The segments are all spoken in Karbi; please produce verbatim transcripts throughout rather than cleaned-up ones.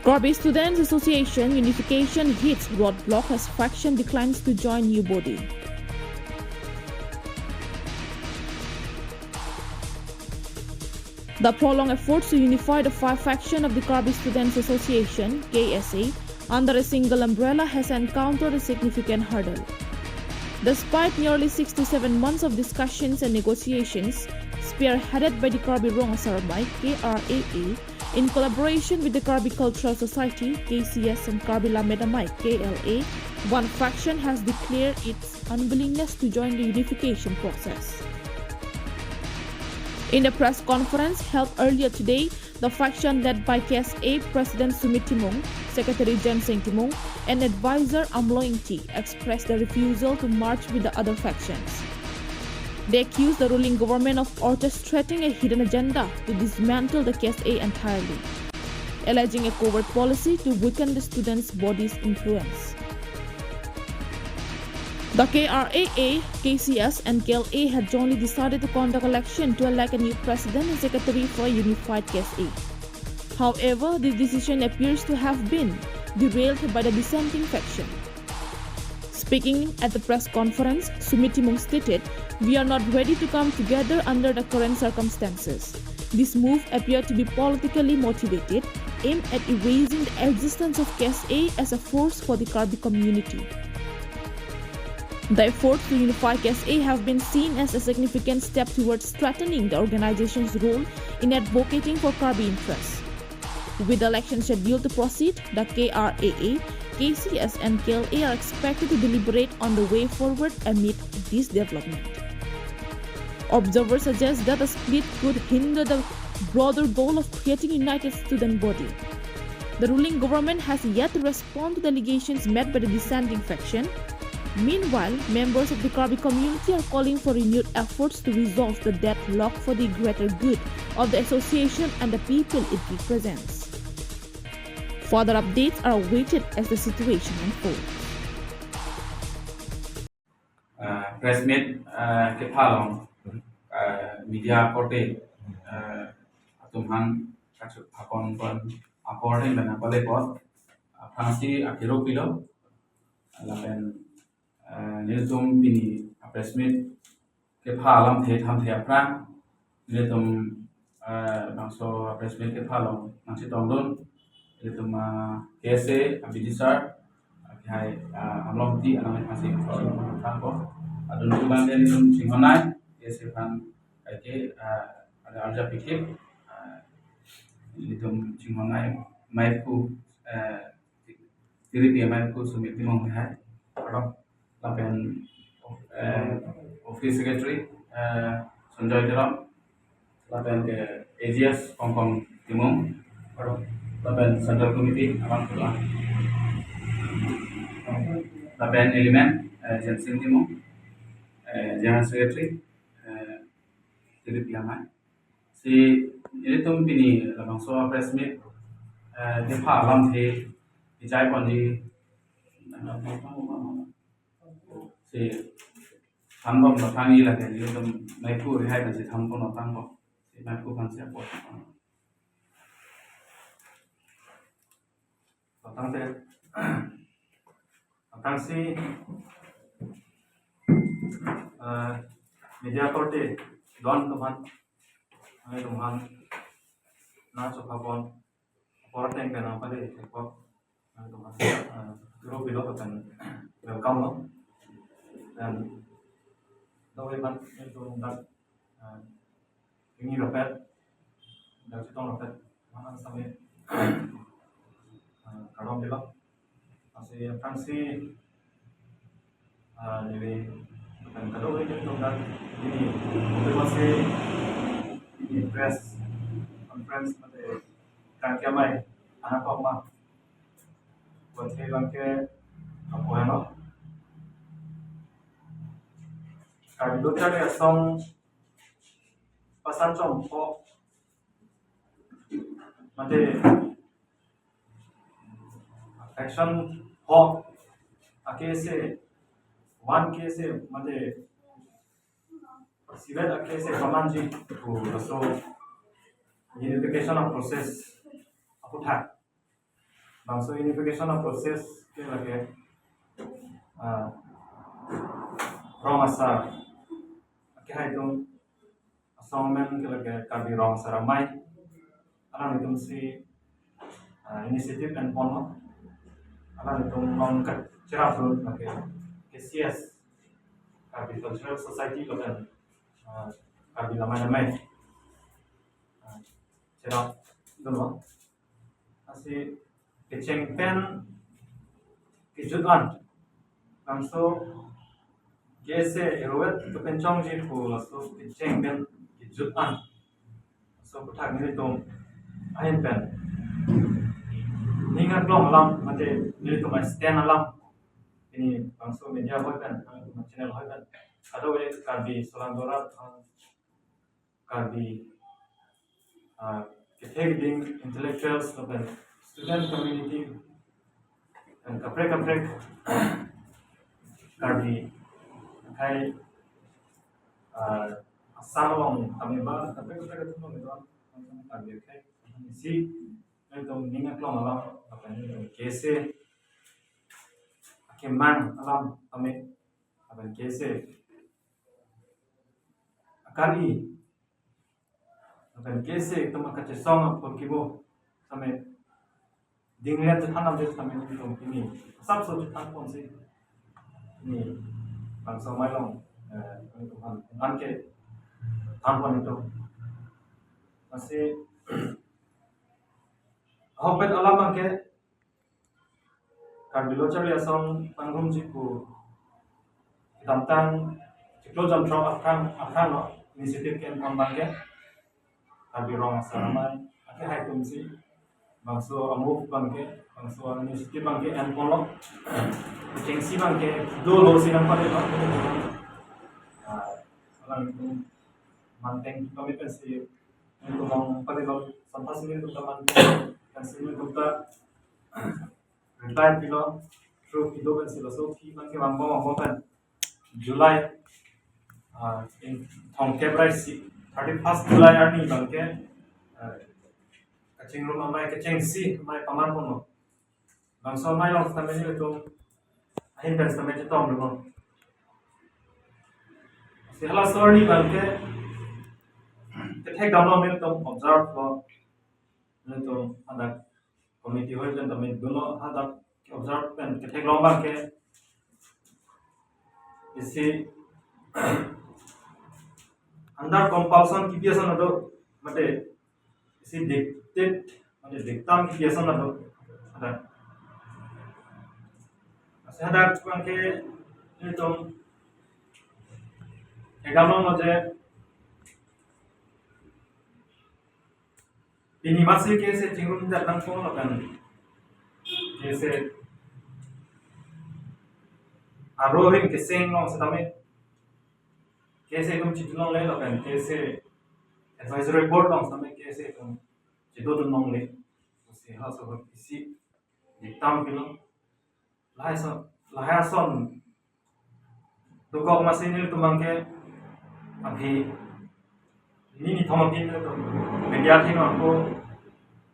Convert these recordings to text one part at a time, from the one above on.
Karbi Students Association unification hits roadblock as faction declines to join new body. The prolonged efforts to unify the five faction of the Karbi Students Association, K S A, under a single umbrella has encountered a significant hurdle. Despite nearly six to seven months of discussions and negotiations, spearheaded by the Karbi Rong Asarbai, K R A A, in collaboration with the Karbi Cultural Society, K C S, and Karbi Lammet Amei, K L A, one faction has declared its unwillingness to join the unification process. In a press conference held earlier today, the faction led by K S A President Sumit Timung, Secretary Jensing Timung, and Advisor Amlo Ingti expressed their refusal to merge with the other factions. They accused the ruling government of orchestrating a hidden agenda to dismantle the K S A entirely, alleging a covert policy to weaken the students' body's influence. The K R A A, K C S, and K L A had jointly decided to conduct election to elect a new president and secretary for a unified K S A. However, this decision appears to have been derailed by the dissenting faction. Speaking at the press conference, Sumit Timung stated, "We are not ready to come together under the current circumstances. This move appeared to be politically motivated, aimed at erasing the existence of K S A as a force for the Karbi community." The efforts to unify K S A have been seen as a significant step towards strengthening the organization's role in advocating for Karbi interests. With the election scheduled to proceed, the K R A A, K C S, and K L A are expected to deliberate on the way forward amid this development. Observers suggest that the split could hinder the broader goal of creating united student body. The ruling government has yet to respond to the allegations made by the dissenting faction. Meanwhile, members of the Karbi community are calling for renewed efforts to resolve the deadlock for the greater good of the association and the people it represents. Further updates are awaited as the situation unfolds. Ah, press meet, ah, kepha along, ah, media korte, ah, atum aphan kachepapon pon apor atum aphan pale apor, aphrangsi akero pilo, lapen, ah, nelitum pini, ah, press meet kepha alamthe thamthe aphrang, nelitum, ah, bangso press meet kepha along nangchetongdun, nelitum, ah, K S A, ah, abidi sir, ah, kehai, ah, Amlo Ingti, alangli aphansi aphrang ko. Adun chuban de nelitum chinghonnei, K S A aphan kaike, ah, ada arja pikir, ah, nelitum chinghonnei maiphu, ah, tiripi maiphu Sumit Timung hai. Kardom. Lapen, eh, office secretary, eh, Sanjoy Teron, lapen ke A G S Kongkong Timung, lapen central committee abang pula, lapen element, eh, Jensen Timung, eh, general secretary, eh, Philip Yamai. Si nelitum pini labangso press meet, eh, kepha alamthe kechai ponji, si thanbom nangthanji lake, nelitum maiphu rihai pensi thanbom nangthanbom. Si maiphu aphansi apor. Tangte, tangsi, eh, media korte don atum aphan, nangtum aphan nangchepapon apor ateng pen nangpale apor, nangtum aphan, eh, kero pilo lapen welcome lo. Dan dawai aphan nangtum dak, eh, pini rapet, dak chetong rapet, mana sampai, eh, kardom pilo. Lasi aphrangsi, ah, neli, kan kadokave atum dak pini, pini masih pini press conference mate tangki amei anak kok ma. Buat saya bangke apa ya, no? Karbi Lo Charli Asong pasan chom kok mate faction ho a-K S A, one K S A mate private a-K S A kamanji pu laso unification of process aputhak. Bangso unification a process ke lake, ah, rong asar. Akehai atum asong amen ke lake Karbi Rong Asar Amei. Alanglitum si, ah, initiative enponlo. Alanglitum non kacherapdun lake K C S, Karbi Cultural Society lapen, ah, Karbi Lamai Namei, ah, cherapdunlo. Lasi kecheng pen kejut an, bangso K S A eroet kepen chongji pu laso kecheng pen kejut an, so aputhak nelitum ahin pen ning aklong alam, mate nelitum a-stand alam, pini bangso media ahoi pen, nelitum channel ahoi pen, kado-kave Karbi Solang Dorat, Karbi, ah, kethek ding intellectuals lapen student community, dan kaprek kaprek Karbi akhei, ah, Assam along tame ba kaprek kaprek atum along ito, Karbi akhei isi nelitum ning aklong alam lapen nelitum K S A akemang alam tame lapen K S A akari lapen K S A atum akachesong apor kibo tame dinglet chethan amdes tame nelitum pini asapso chethanponsi, pini bangso amei along, eh, nelitum an, an ke thanpon itum. Lasi ahokpet alam abangke Karbi Lo Charli Asong pangrumji pu kedamtang chiklo jongthrok aphrang, aphranglo initiative ke-enpon abangke Karbi Rong Asar Amei akehai atumsi bangso a-move abangke, bangso initiative abangke enponlo. Kechengsi abangke dolo si nangpadetlo. Ah, alangtum manteng kami pensi nelitum manteng padetlo, sampai si nelitum ta manteng, pensi nelitum ta reply pilo, through kedo pensi laso aphi abangke vangbom vangbom pen July, ah, ingthong kep ra isi, thirty-first July arni abangke, ah, kachingrum amei, kechengsi amei pamanponlo. Bangso amei along sitame nelitum ahin pen sitame chetongdunlo. Si halaso arni abangke kethek damlo, nelitum observe lo, nelitum hadak committee ahoi pen tame dunlo, hadak observe pen kethek long abangke isi under compulsion kipi ason ado, mate isi dictate, mate dictum kipi ason ado. Hadak, lasi hadak abangke nelitum kedam longlo je pini masi K S A chingrum jat nangkok lapen K S A aro ring keseng along sitame K S A atum chitulongle lapen K S A advisory board along sitame K S A atum chitudun longle. Lasi halaso ahut isi dictum pilo. Lahai ason, lahai ason dokok masi nelitum abangke aphi nini thom aphi nelitum media athengno ako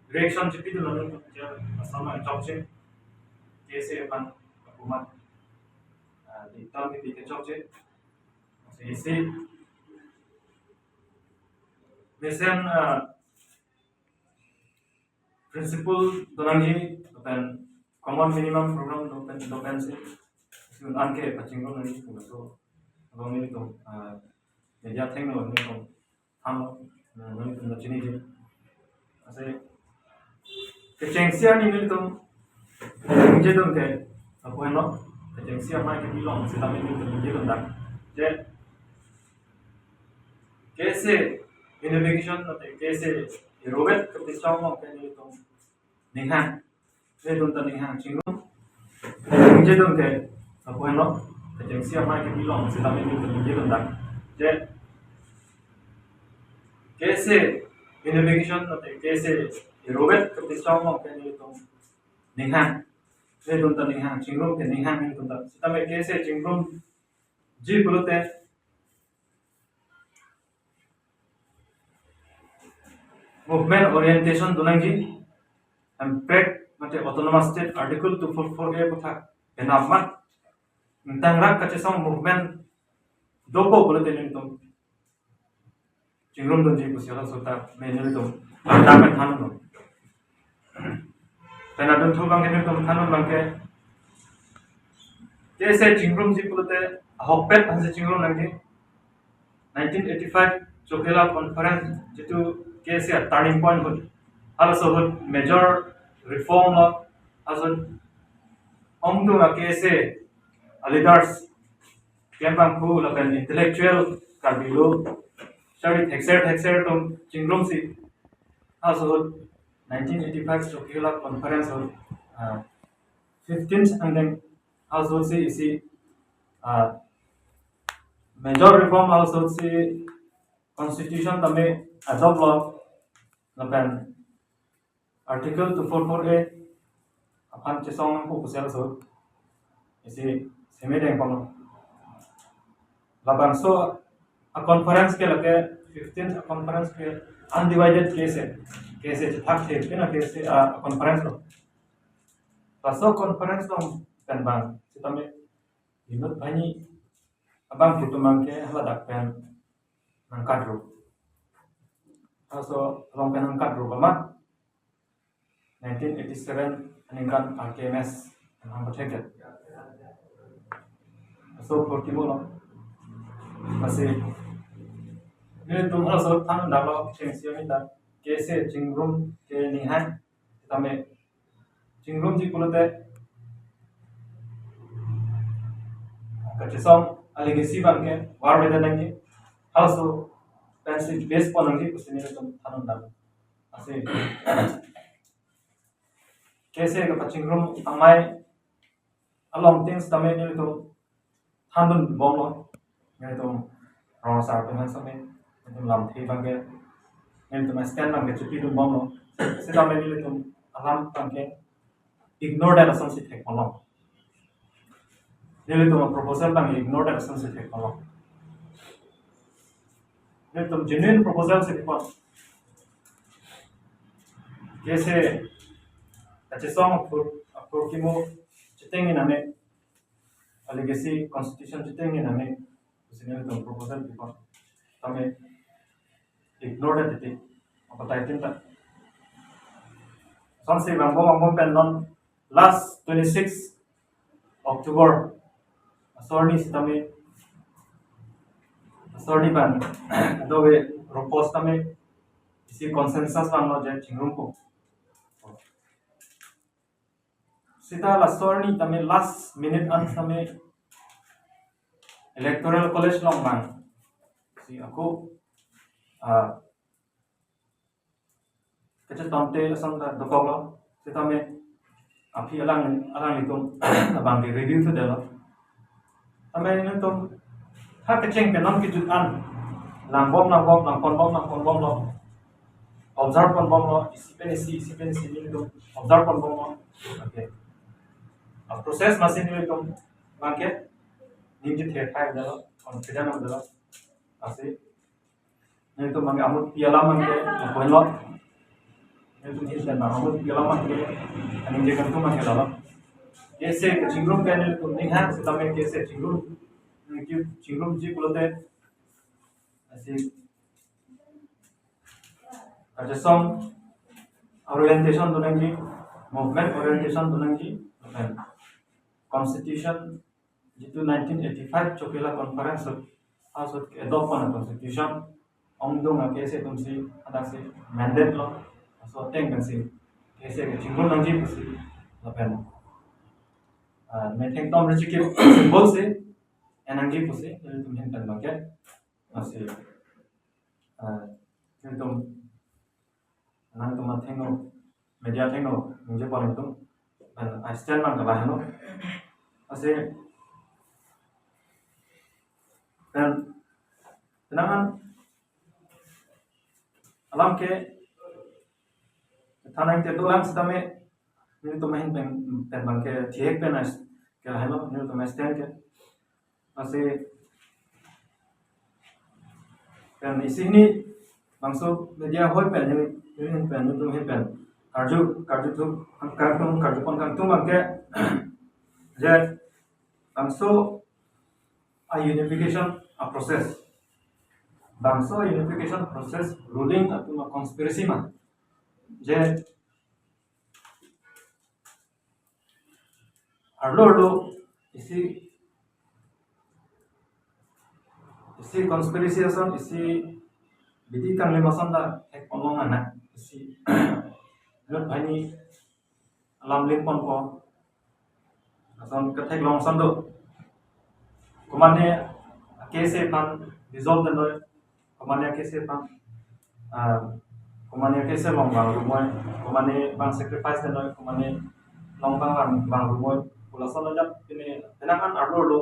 reaction chipidunlo, nelitum je asama chokche, K S A aphan apumat, ah, dictum kipi ke chokche. Isi mesen, ah, principle donangji lapen common minimum program dopen, dopensi un-an ke pachingrum nangji pu laso along nelitum, ah, media athengno nelitum thanlo, ah, nelitum ta chiniji. Lasi kechengsi arni nelitum ningjedun ke lapu henlo, kechengsi amei kepi along sitame nelitum ningjedun dak je K S A unification mate K S A eroet kepachong along ke nelitum ninghang, nelitum ta ninghang chingrum. Ningjedun ke lapu henlo, kechengsi amei kepi along sitame nelitum ningjedun dak je K S A unification mate K S A eroet kepachong along ke nelitum ninghang, nelitum ta ninghang chingrum ke ninghang nelitum ta, sitame K S A chingrumji pulote movement orientation donangji, emprek mate Autonomous State Article two four four A aputhak penap mat, tangrak kachesong movement dopo pulote nelitum chingrumdunji pusi halaso ta me nelitum tangrak pen thanlo. Pen adunthu abangke nelitum thanlo abangke, K S A chingrumji pulote ahokpet aphansi chingrum nangji. Nineteen eighty-five Chokihola Conference jitu K S A turning point ahut, halaso ahut major reform lo, halaso ahut ongdung a K S A leaders, klembangphu lapen intellectual Karbi lo, sari thekser thekser atum chingrumsi, halaso ahut nineteen eighty-five Chokihola Conference ahut, ah, fifteenth angdeng halaso ahutsi isi, ah, major reform halaso ahutsi constitution tame adopt lo, lapen Article two four four A aphan chesong nangpo pusi halaso ahut isi semedeng pon. Labangso a conference ke lake fifteenth a conference ke undivided K S A, K S A chethak the pina K S A a conference lo. Laso conference along pen bang sitame Binod Bhani abangphu atum abangke haladak pen nangkatrup. Laso along pen nangkatrup amat nineteen eighty-seven aningkan R K M S nangpathekdet. Laso apor kimo lo. Lasi nelitum halaso than dalo chengsi amita K S A chingrum ke ninghang tame chingrumji pulote kachesong a legacy abangke varve nangji, halaso pensi base pon nangji pusi nelitum than dam. Lasi K S A kapachingrum amei along tin sitame nelitum thandun bomlo. Nelitum rong asar atum aphan sitame nelitum lamthe abangke, nelitum stand abangke chepidun bomlo. Sitame nelitum alam abangke ignore det asonsi thek ponlo. Nelitum proposal abang ignore det asonsi thek ponlo. Nelitum genuine proposal si pon. K S A kachesong apor, apor kimo chetengji nangji, a legacy constitution chetengji nangji pusi nelitum proposal pipon. Tame ignore det titi, apatai tin ta. Sonsi vangbom vangbom pen non last twenty-six October asorni sitame, asorni abang dove ropos tame isi consensus vanglo je chingrumpo. Sita lasorni tame last minute an sitame Electoral College along bang si ako, ah, kachetonte ason ta dokoklo. Sitame aphi alang, alanglitum abangke review thu detlo. Tame nelitum ha kecheng pen non kejut an langbom langbom, langponbom langponbomlo, observe ponbomlo, isi pen isi, isi pen isi nelitum observe ponbomlo. Okay. A process masi nelitum abangke ningje thek hai detlo, confident am detlo. Lasi nelitum abangke amut pi alam abangke lapuan lo. Nelitum hi sen bang amut pi alam abangke aningje kangtung abangke lalo. K S A kachingrum ke nelitum ninghang sitame K S A chingrum, nelitum chingrumji pulote lasi kachesong orientation do nangji, movement orientation do nangji, lapen constitution jitu nineteen eighty-five Chokihola Conference ahut, ahut ke-adopt pon constitution, ongdung a K S A atumsi hadaksi mandate lo, laso ateng pensi K S A kachingrum nangji pusi lapen, ah, metheng tom rechikip symbol si en nangji pusi nelitum ahin pen abangke. Lasi, ah, nelitum nangtum athengno, media athengno ningje pon nelitum, pen a stand abang kalaheno. Lasi pen penang an alam ke thanang te dolang sitame nelitum ahin pen, pen abangke thihek pen a s-, kalaheno nelitum a stand ke. Lasi pen isi hini bangso media ahoi pen neli, neli ahin pen, nelitum ahin pen Karju, karju tu, kangtung, karju pon kangtung abangke, je, bangso a unification a process. Bangso unification process ruling atum a conspiracy ma. Je, arlo arlo isi, isi conspiracy ason, isi bidi kanglim ason ta thek ponlong anak, isi lut bhai ni alam lim ponpo. Ason ketheklong ason do. Komane a-case aphan dissolve denoi, komane a-case aphan, ah, komane a-case along vang rumoi, komane abang sacrifice denoi, komane along abang vang, vang rumoi, pu lason ajat pine, penang an arlo arlo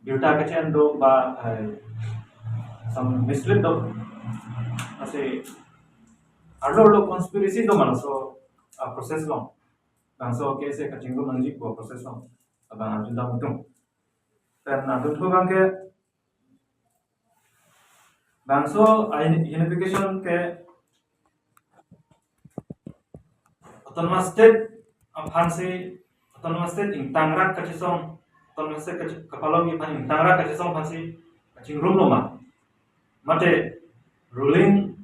birta kechen do ba, eh, some mislead do. Lasi arlo arlo conspiracy do ma laso, ah, process along. Bangso a-case kachingrum nangji pu a-process along abang arju dam tung. Pen arju thu abangke, bangso a uni-, unification ke autonomous state aphansi, autonomous state ingtangrak kachesong, autonomous state kache-, kapalongji aphan ingtangrak kachesong aphansi kachingrum lo ma, mate ruling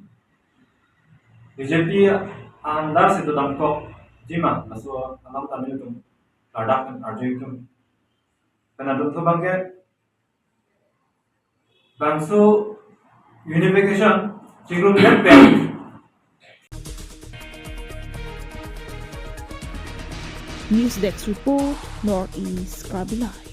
B J P under si dodamkokji ma, laso alam ta nelitum ladak pen arju tum. Pen arju thu abangke, bangso unification chingrumdet pen. News Desk Report, Northeast Karbi Live.